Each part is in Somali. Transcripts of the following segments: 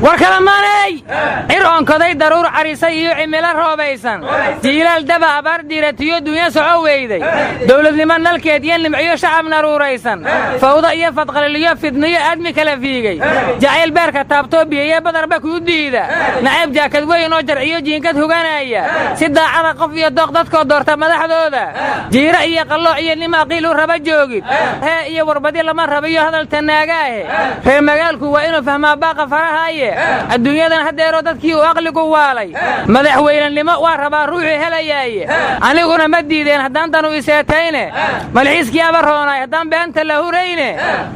War kalamaaney, cir oonkoday, daruur carisay iyo cimilo roobaysan, jiilaal daba, abaar diiratiyo, dunya soco weyday, dawladnimo nalkeed iyo nimciyo shacab naruuraysan, fawdo iyo fadqaliliyo fidniyo aadmi kala fiigay, jacayl beerka taabtoo biyeeye badarba kuu diida, nacayb jaakad weyn oo jarciyo jiinkad huganaya, si daacada qof iyo dooq dadkoo doorta madaxdooda, jiiro iyo qallooc iyo nima qiil u raba joogid, hee iyo warbadi lama rabiyo hadal tanaagaahe. Reer magaalku waa inuu fahmaa baaqa farahaaye. Adduunyadan haddeeroo dadkii uu aqligu waalay, madaxweynenimo waa rabaa ruuxii helayaaye. Aniguna ma diideen haddaan danu iseetayne, malxiiskii aba roonaay haddaan beenta la hurayne.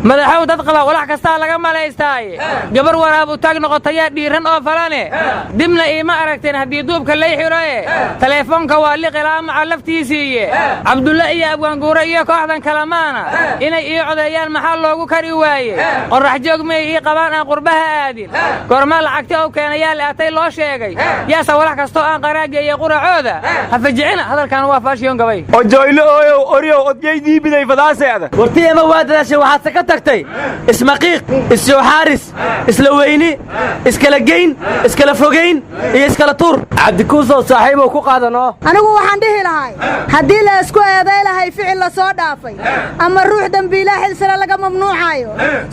Madaxow dad qaba walax kastaa laga malaystaaye, gabar waraab u taag noqotayaa dhiiran oo falane. Dibna iima aragteen haddii duubka lay xiroe, taleefoonka waa liqilaa maca laftiisiiye. Cabdulle iyo abwaanguure iyo kooxdan kalamaana inay ii codeeyaan maxaa loogu kari waaye? Qorrax joog miyay ii qabaan aan qurbaha aadin? Goormaa lacagti ow keenayaa la'atay loo sheegay? Yaase walax kastoo aan qaraageeye quracooda ha fajicina. Hadalkan waa fashion gabay. Ojoylo ooyow oryow odyaydii biday fadaaseeda. Wartiyama waa dadaashay, waxaadse ka tagtay ismaqiiq, issooxaaris, isla weyni, iskala geyn, iskala fogayn iyo iskala tuur. Cabdikuusow saaxiibow ku qaadanoo. Anigu waxaan dhihi lahay, haddii la isku eeday lahay ficil la soo dhaafay ama ruux dembiilaa xil sare laga mamnuucaayo,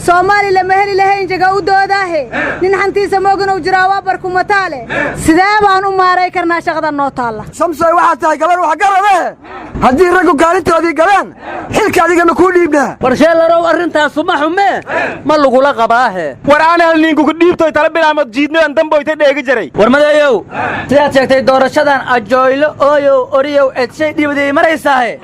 Soomaali lama heli lahayn jaga u doodaahe. Nin xantiisa moog inuu jiraa waa barkumataale. Sidee baan u maaray karnaa shaqada noo taalla? Samsoy, waxaad tahay gabar waxgarade. Haddii raggu kaalintoodii galeen, xilka adigama kuu dhiibnaa? Warsheelarow, arrintaasu ma xumee, ma lagula qabaahe? War aan hal ninkuku dhiibtoy tala bilaamad jiidnadan damboyta dheegi jaray. War madeeyow, sidaad sheegtay doorashadan ajoylo ooyow oriyow edshay dhiibadayay maraysaahe,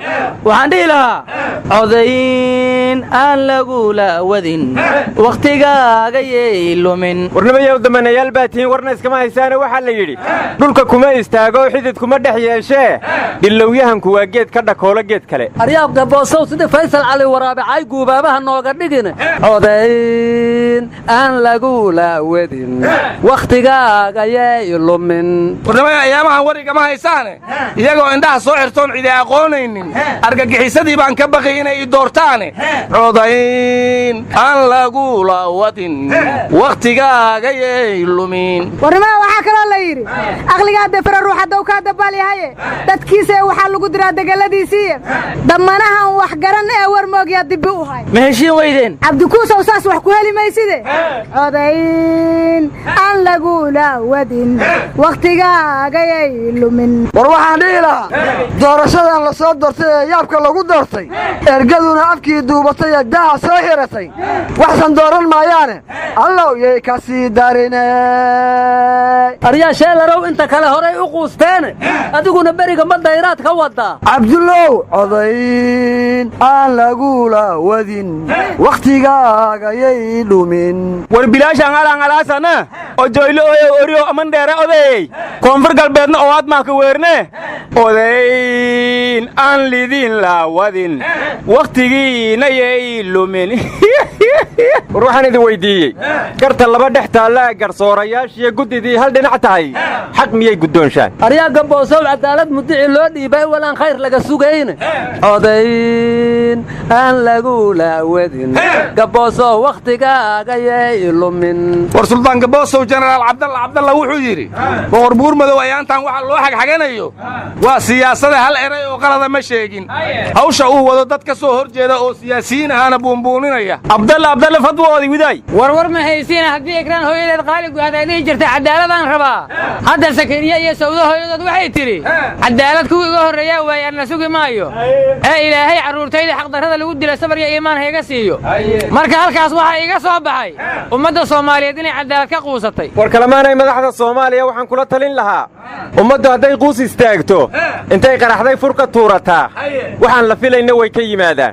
waxaan dhihi lahaa: codayn aan lagula wadin, wakhtigaaga yay lumin. Warnimayow, damanayaal baa tihiin, warna iskama haysaane. Waxaa la yidhi: dhulka kuma istaago, xidid kuma dhex yeeshee, dhilowyahanku waa geed ka dhakoolo geed kale. Aryaab Gaboosow, sidii Faysal Cali Waraabicay guubaabaha nooga dhigine. Codayn aan lagula wadin, wakhtigaaga yay lumin. Warnimaya, ayaamahan war igama haysaane, iyagoo indhaha soo xirtoon cidi aqoonaynin, argagixisadii baan ka baqay inay i doortaane. Codayn aan lagula wadin, wakhtigaaga yay lumin. Warnimada, waxaa kaloo la yidhi: aqligaa defera ruux haddow kaa dabaal yahaye, dadkiisa ee waxaa lagu diraa degeladiisiiye. Dammanahan wax garan ee war moogyaa dibbi u hay. Ma heshiin weydeen? Cabdikuusow, saas wax ku heli mayside. Codayn aan lagula wadin, wakhtigaagayay lumin. War waxaan dhihi lahaa, doorashadan la soo doortay ee yaabka lagu doortay, ergaduna afkii duubatay ee daaha soo xiratay, waxsan dooran maayaane, allow yay ka sii darine. Aryaa Sheelarow, inta kale horay u quusteene, adiguna beriga ma dayraad ka wadaa? Cabdullow, codayn aan lagula wadin, wakhtigaagayay dhumin. War bilaashaan alaan alaasana ojoylo ooyow oryow aman dheere odeeyey, Koonfur Galbeedna oo aad maaka weerne. Odayn aan lidin laawadin, wakhtigiina yay lumin. War waxaan idin weyddiiyey: garta laba dhex taalla ee garsoorayaashiyo guddidii hal dhinac tahay, xaq miyay guddoonshaan? Aryaa Gaboosow, cadaalad mudici loo dhiibay walaan khayr laga sugayne. Codayn aan lagula wadin, Gaboosow, wakhtigaaga yay lumin. War Suldaan Gaboosow, Jenaraal Cabdalla Cabdalla wuxuu yidhi: Boqor Buurmadow ayaantan waxa loo xagxaganayo waa siyaasada, hal eray oo qalada ma sheegin. Hawsha uu wado dad ka soo hor jeeda oo siyaasiyiin ahaana buunbuuninaya. Cabdalla Cabdalle fadwoodi widaay. Warwar ma haysiina, haddii Ikraan hooyadeed qaali guhaad ay dhihi jirtay "cadaaladaan rabaa", hadda Sakariye iyo Sawdo hooyadood waxay tidhi: "Cadaalad kuwii iga horreeyaa waaye, anna sugi maayo, ee Ilaahay carruurtayda xaqdarrada lagu dila sabar iyo iimaan hayga siiyo." Marka halkaas waxaa iga soo baxay ummadda Soomaaliyeed inay cadaalad ka quusatay. War kalamaanay, madaxda Soomaaliya waxaan kula talin lahaa: ummaddu hadday quus istaagto, intay qaraxday furka tuurataa, waxaan la filayna way ka yimaadaan.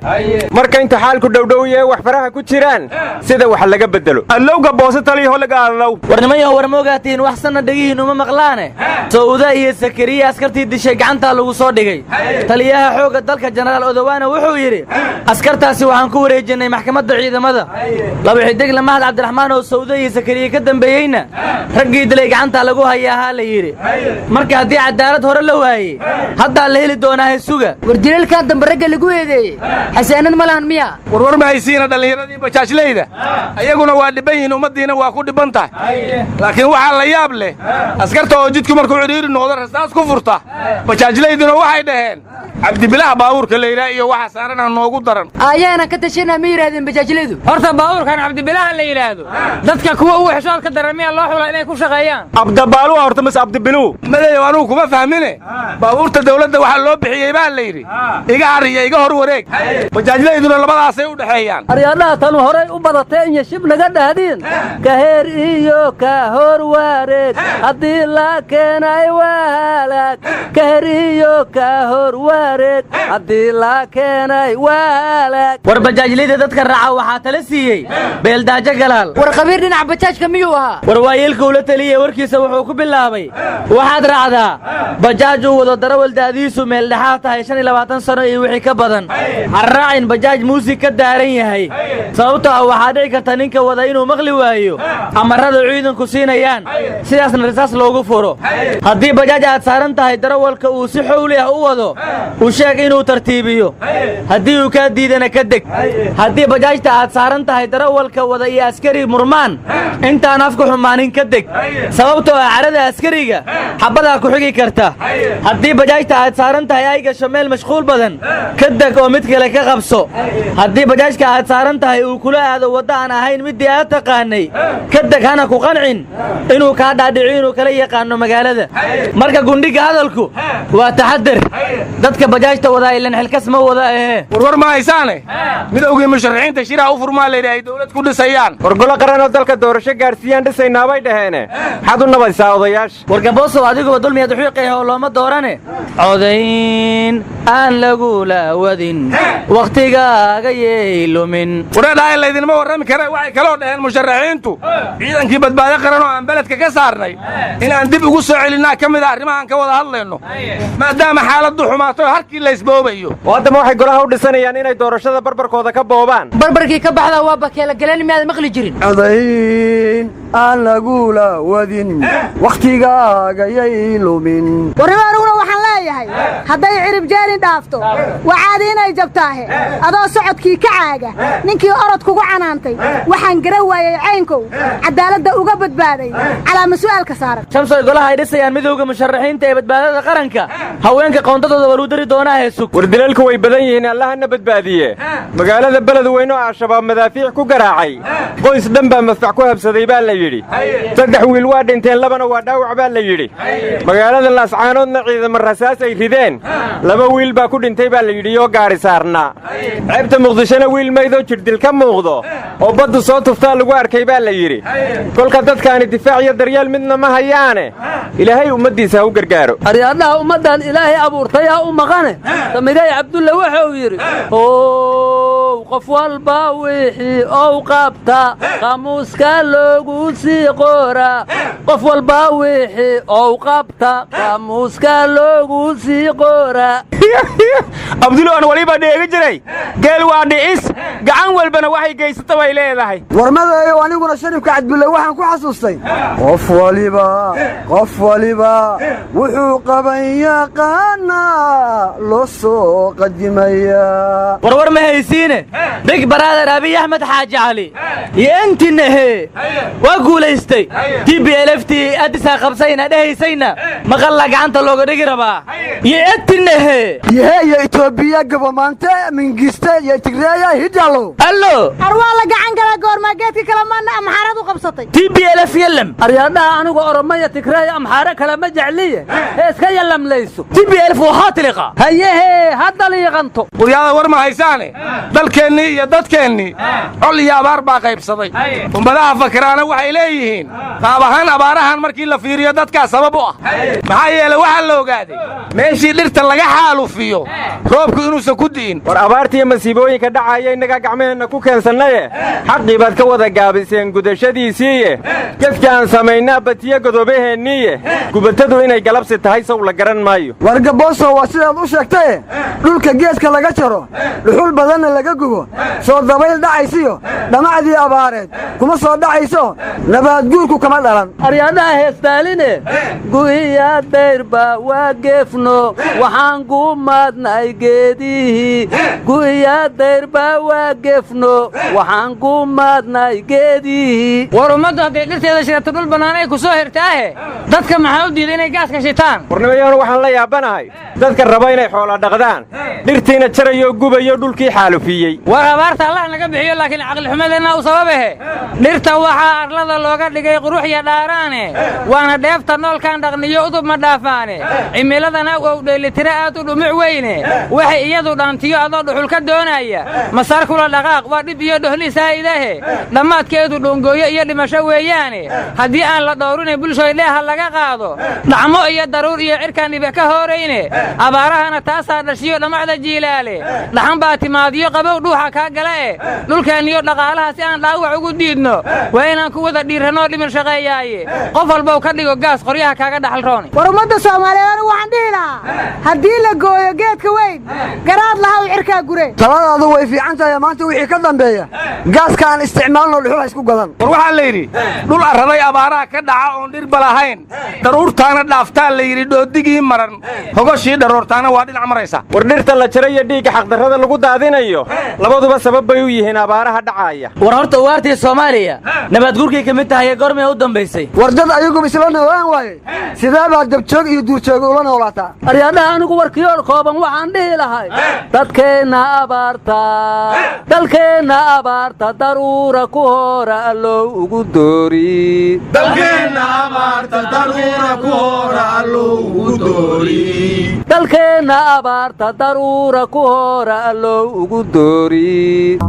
Marka inta xaalku dhowdhow yahe, wax faraha ku jiraan sida wax laga beddelo. Allowga boose taliyaho lagaadlow. War nimanyaho, war moogaatiin, wax sanna dhegihiinnu ma maqlaane. Sawda iyo Sakariya askartii dishay gacantaa lagu soo dhigay. Taliyaha xoogga dalka, Jenaraal Odowaana, wuxuu yidhi: "Askartaasi waxaan ku wareejinnay maxkamadda ciidamada." Laba xidigle Mahad Cabdiraxmaan oo Sawda iyo Sakariye ka dambeeyeyna, raggii dilay gacantaa lagu hayaahaa la yidhi. Marka haddii cadaalad hore la waayey, haddaa la heli doonaa hesuga. War dilalkan dambe ragga lagu eedeeyey xasaanad ma lahan miya? Warwar ma haysiina, dhallinyaradii bajaajleyda ayaguna waa dhibban yihiin, ummaddiina waa ku dhibban tahay. Laakiin waxaa la yaab leh askarta oo jidku markuu cidhiiri noqdo rasaas ku furta. Bajaajlayduna waxay dhaheen Cabdibilaha baabuurka layidhaah iyo waxa saarana noogu daran. Ayaana ka tashanaa ma yidhahdeen bajaajlaydu? Horta baabuurkan Cabdibilaha la yidhaahdo dadka kuwa ugu xishoodka daran miyaa loo xula inay ku shaqeeyaan? Abdabaaluwa horta mas Cabdibiluw? Madayow, anugu kuma fahmine, baabuurta dawladda waxaa loo bixiyey baa la yidhi iga har iyo iga hor wareeg. Bajaajlayduna labadaasay u dhexeeyaan. Aryaadhaha, tanu horay u badatay inya shib naga dhahdiin. Ka heer iyo ka hor wareeg haddii la keenay waalaag. Ka her iyo ka hor wareeg haddii la keenay waalaag. War bajaajleyda dadka raaca waxaa tala siiyey Beeldaajo Galaal. War khabiir dhinaca bajaajka miyuu ahaa? War waayeelka ula taliyey warkiisa wuxuu ku bilaabay: waxaad raacdaa bajaaj uu wado darawal da'diisu meeldhexaad tahay, 25 sano iyo wixii ka badan. Ha raacin bajaaj muusig ka daaran yahay, sababtoo ah waxaa dhici karta ninka wada inuu maqli waayo amarrada ciidanku siinayaan, sidaasna rasaas loogu furo. Haddii bajaaj aad saaran tahay darawalka uu si xowli ah u wado, u sheeg inuu tartiibiyo. Haddii uu kaa diidana, ka deg. Haddii bajaajta aad saaran tahay darawalka wada iyo askari murmaan, intaan afku xumaanin ka deg, sababtoo ah carada askariga xabbadaa ku xigi karta. Haddii bajaajta aad saaran tahay ay gasho meel mashquul badan, ka deg oo mid kale ka qabso. Haddii bajaajka aad saaran tahay uu kula aado waddo aan ahayn middii aad taqaanay, ka deg, hana ku qancin inuu kaa dhaadhico inuu kala yaqaano magaalada. Marka gundhiga hadalku waa taxadar dadka bajaajta wadaa, ilan xilkas ma wada ahee. Warwar ma haysaane, midowgii musharaxiinta shiraha u furmaa layidhi ay dawlad ku dhisayaan. Wargolo qaran oo dalka doorasho gaarsiiyaan dhisaynaabay dhaheene, maxaad u nabaysaa odayaasha? War Gaboosow, adiguba dulmiyaad uxiiqayah oo looma doorane. Codayn aan lagula wadin wakhtigaaga yay lumin. Wareedhahay, laydinma warrami kare. Waxay kaloo dhaheen musharaxiintu ciidankii Badbaado Qaran oo aan beledka ka saarnay inaan dib ugu soo celinnaa ka mid a arrimahaan ka wada hadlayno, maadaama xaaladdu xumaato harkii laysboobayo. Oo haddama waxay golaha u dhisanayaan inay doorashada barbarkooda ka boobaan? Barbarkii ka baxdaa waa bakeela galeen, miyaad maqli jirin? Codayn aan lagula wadin wakhtigaaga yay lumin. Warrimo, aniguna waxaan leeyahay hadday cirib jeelin dhaafto waxaad inay jabtaahe, adoo socodkii ka caaga ninkii orod kugu canaantay, waxaan garan waayey caynkow caddaaladda uga badbaaday calaama su'aalka saaran. Shamsoy, golaha ay dhisayaan midowga musharaxiinta ee badbaadada qaranka haweenka qoontadooda waa luu dari doonaa, heesug. War dilalku way badan yihiin, Allahana badbaadiye. Magaalada Beledweyne oo Al-Shabaab madaafiic ku garaacay, qoys dhan baa madfac ku habsaday baa la yidhi. Saddex wiil waa dhinteen, labana waa dhaawac baa la yidhi. Magaalada Laascaanoodna ciidamo rasaas ay rideen, laba wiil baa ku dhintay baa la yidhi oo gaari saarnaa. Ceebta Muqdishona wiil maydoo jirdil ka muuqdo oo baddu soo tuftaa lagu arkay baa la yidhi. Kolka dadkaani difaac iyo daryeel midna ma hayaane, Ilaahay ummaddiisa ha u gargaaro. Aryaadhaha, ummaddan Ilaahay abuurtayaa u maqane. Samigay Cabdulle wuxuu yidhi: ow qof walba wixii ou qabta qaamuuska loogu sii qoraa, qof walba wixii ou qabta qaamuuska loogu sii qoraa. Abdulo, aan waliba dheegi jiray: geel waa dhicis, gacan walbana waxay geysata bay leedahay. Warmadaeyow, aniguna Sharifka Cabdulle waxaan ku xasuustay: qof waliba, qof waliba wuxuu qaban yaqaanaa loo soo qadimayaa. Warwar ma haysiine, big brother Abiy Axmed Xaaji Cali iyo entinahe waa guulaystay. TPLF-t Adisaa qabsayna dhehaysayna maqalla gacanta looga dhigi rabaa iyo entinahe. Yehe iyo Itoobiya gabamaante Mingiste iyo Tigreeya hidalo. Allo. Arwaa la gacan gala goormaa geedka kale maana Amxaarad u qabsatay? TPLF yelam. Aryaadhaha, anigu Oromaya, Tigreeya, Amxaare kale ma jecliye, hee iska yalamlayso. TPLF waxaa tiliqa. Hayehee, hadda liiqanto. Waryaada, war ma haysaane, dalkeennii iyo dadkeennii col iyo abaar baa qaybsaday. Ummadaha fakiraana waxay leeyihiin qaab ahaan abaarahan markii la fiiriyo dadkaa sabab u ah, maxaa yeele waxaa la ogaaday meeshii dhirta laga xaalufiyo. xaalufiyo, roobku inuusan ku di'in. War abaartiiyo masiibooyinka dhacaya innagaa gacmaheenna ku keensannaye, xaqii baad ka wada gaabiseen gudashadiisiiye. Gefka aan samaynaa batiyo godobaheenniiye, gubatadu inay galabsi tahay sow la garan maayo. War Gabooso, waa sidaad u sheegtaye, dhulka geedka laga jaro, dhuxul badanna laga gubo, soo dabayl dhacaysiyo dhamacdii abaareed kuma soo dhacayso, nabaadguurku kama dhalan. Aryaadhaha heestaaline, gu'iya dayrba waa geefno, waxaan gumaadnay geedihii. Gu'iya dayrba waa geefno, waxaan gumaadnay geedihii. War ummaddu hadday dhirteeda shirato, dhul bannaan ay ku soo hirtaahe, dadka maxaa u diiday inay gaaska shitaan? Warnimayaanu, waxaan la yaabanahay dadka raba inay xoola dhaqdaan, dhirtiina jarayoo gubayo, dhulkii xaalufiyey. War abaarta Allah naga bixiyo, laakiin caqlixumadeenna u sababahe. Dhirta waxaa arlada looga dhigay qurux iyo dhaaraane, waana dheefta noolkaan dhaqniyo, udub ma dhaafaane. Cimiladana wow dheelitiro aad u dhumuc weyne, waxay iyadu dhaantiyo adoo dhuxul ka doonaya masaar kula dhaqaaq, waa dhib iyo dhohli saa'idahe. Dhammaadkeedu dhuungooyo iyo dhimasho weeyaane, haddii aan la dhowrinay bulshoy dheeha laga qaado dhacmo iyo daruur iyo cirkaan dhibic ka hoorayne. Abaarahana taasaa dhashiyo dhammacda jiilaale, dhaxan baa timaadiyo qabow dhuuxa kaa gala e. Dhulkeenniyo dhaqaalaha si aan dhaawac ugu diidno, waa inaan ku wada dhiirranoo dhimin shaqeeyaaye. Qof walbow ka dhigo gaas qoryaha kaaga dhaxalrooni. War ummadda Soomaaliyeed, anigu waxaan dhihi lahaa, haddii la gooyo geedka weyn, garaad lahaw cirkaa gure. Taladaadu way fiican tahay. Maanta wixii ka dambeeya gaaska aan isticmaalno, dhuxul ha isku gadan. War waxaa la yidhi, dhul arraday abaaraha ka dhaca oon dhirba lahayn, daruurtaana dhaaftaa la yidhi dhoodigii maran, hogoshii dharoortaana waa dhinac maraysa. War dhirta la jaray iyo dhiigga xaqdarrada lagu daadinayo, labaduba sabab bay u yihiin abaaraha dhacaaya. War horta ugaartii Soomaaliya nabaadguurkay ka mid tahay, goormay u dambaysay? War dad ayaguba isla noolaan waayey, sidee baa dabjoog iyo duurjoog ula noolaataa? Aryaadhaha, anigu warkiyoor kooban waxaan dhihi lahay, dadkeenna abaarta, dalkeenna abaarta daruura ku hoora Allow ugu doori. Dalkeenna abaarta daruura ku hoora Allow ugu doori. Dalkeenna abaarta daruura ku hoora Allow ugu doori.